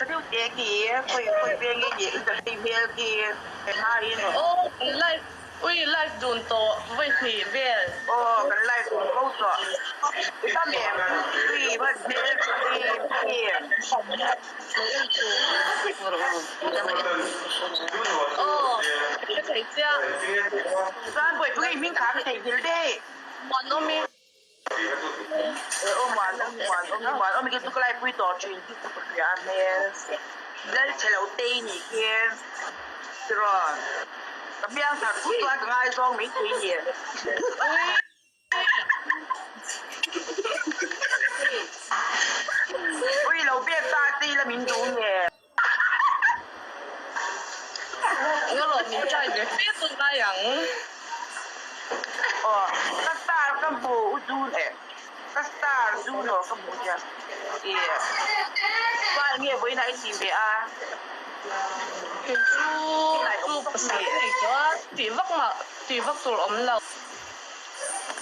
tha deuh te khi khawi khawi veng nge nih i hei hmel khi hmain. Aw kan live ui live dun tawh vawi hnih vel. Aw kan live dun fo tawh i tam em ui hman hmel tha em em. Aw ka hre thei chiah. Chuan bawihpui i hming kha ka theihnghilh daih. Muanawmi. Aw muanawmi muanawmi muanawmi khi chu ka laipui tawh thin tih chu ka hria a hmel lalchhe lo te i nih khi tiraw ka biang thar thut chuan ka ngaizawng mai thei ni. Ui lo pek ta che ila min duh nge. Nga rawh min try ve fe tun lai ang. Aw ka star ka hmu u June eh ka star June aw ka hmu nia i chuan nge vawiinah i tih ve a. Kei chu chu pasal ka nei tawh a tih vak mah tih vak tur awm lo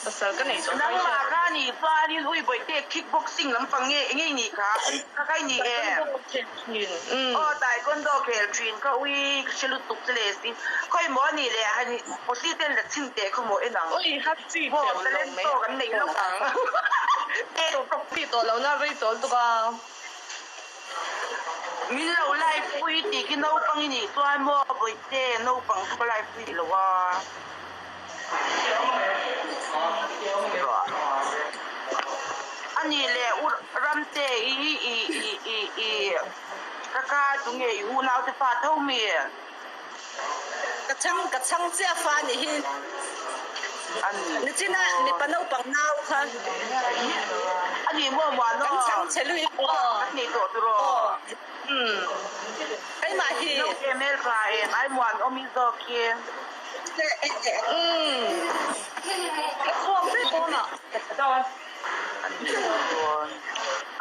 pasal ka nei tawh Nangmah kha ni chuanin ui bawihte kick boxing lampang nge enge i nih kha kha kha i ni em? Taekwondo khel thin umm. Aw taekwondo khel thin kha ui ka hre lutuk che le si khawi maw a nih leh han posi ten la chhin teh khaw maw en ang Ui ha chi maw teuh lo talent mai tawk an nei lawk ang. Chi tawh lo na rei tawh lutuk a. Min lo live pui tih khi naupang i nih chuan maw bawihte naupang chu ka live pui lo a. A nih leh u Ramte i i i i i ka ka tunge i unaute fa tho mi? Ka chhang ka chhang chiah fa nih hi. Nichina mipa naupang nau kha. A nih maw muan aw. Kan chhang che lui aw. Kan nei tawh tur aw. Keimah hi. Naute hmel tha em ai muan awm i zawk hi. Ka chhuak vek dawn ah.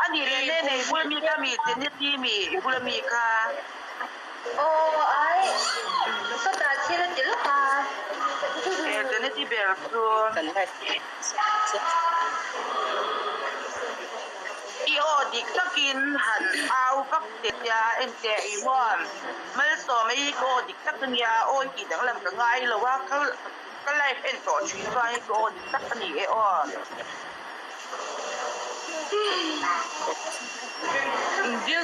A nih leh ne nei bula mi kha mi Jeneti mi i bula mi kha. Aw ai sawtah thil a ti lawk a. E Jeneti ber chu. I aw dik takin han au vak teh tia en teh i maw Malsawma hi ka aw dik tak a nia aw i tih danglam ka ngai lo a ka life en tawh thin chuan hi ka aw dik tak a ni e aw.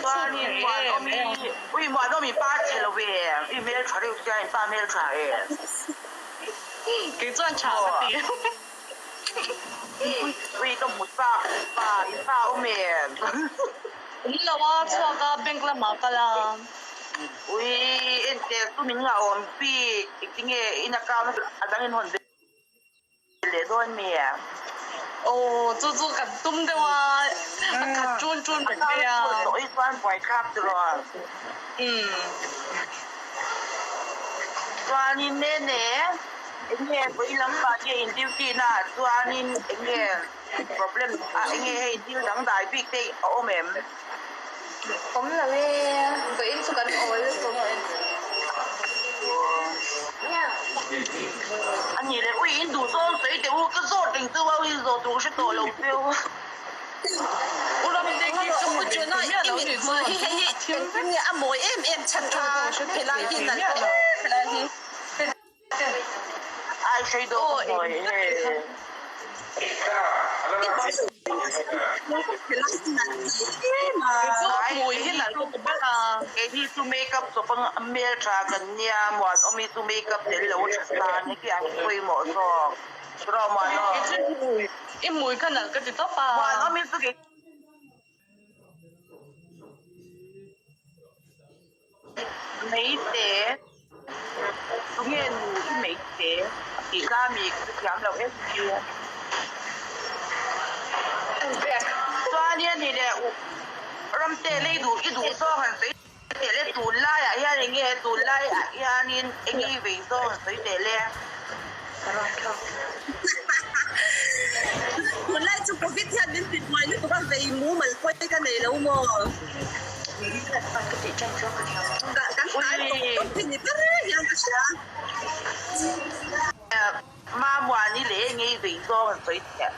Chuanin Muanawmi ui Muanawmi pa chhe lo ve i hmel tha reuh sia in pa hmel tha e. Kei chuan tha ka ti. Ui ka hmu chak pa i pa awm em. Awm lo a chhuak a bank lamah kal a. Ui entir chu min ngah awm bik engtinge in account a dang in hawn ve leh dawn mi a. Aw chu chu kan tum deuh a a khat ṭun ṭun reng mai a. Account tawh hi chuan buaithlak tiraw. Umm. Chuanin nene enge vawi lampang nge in duty na ah chuanin enge problem ah enge hei thil dangdai bik te a awm em? Awm lo e, vawiin chu kan awl lutuk. A nih leh ui in duh zawng sawi teh u, ka zawt reng chu a ui zawh tur ka hre tawh lo cheu. U Ramte khi ka hmu ve thei miah lo nih chuan a thim vek. A mawi em em chhan kha helai hi nalh em helai hi. Ai hrei dawh ka hmuai he. Kei hi chu makeup chawp a hmeltha kan nia Muanawmi chu makeup tel lo a tha sa ni khi an pawimawh zawk. Rawh Muanawm. I hmui kha nalh ka ti tawp a. Muanawmi chu kei. Meite, tunge nu i meite tih kha mi ka hrethiam lo em hi. Chuan hian ni leh Ramte lei duh i duh zawng han sawi teh le tunlaiah hian eng nge tunlaiah hianin eng nge i vei zawng han sawi teh le. Tunlai chu Covid hian min ti buai lutuk a, vei mumal pawi ka nei lo maw? Kan hnai tawp tawp hi ni ber hian ka hria. Mamuani leh ngei vei zawng an sawi teh.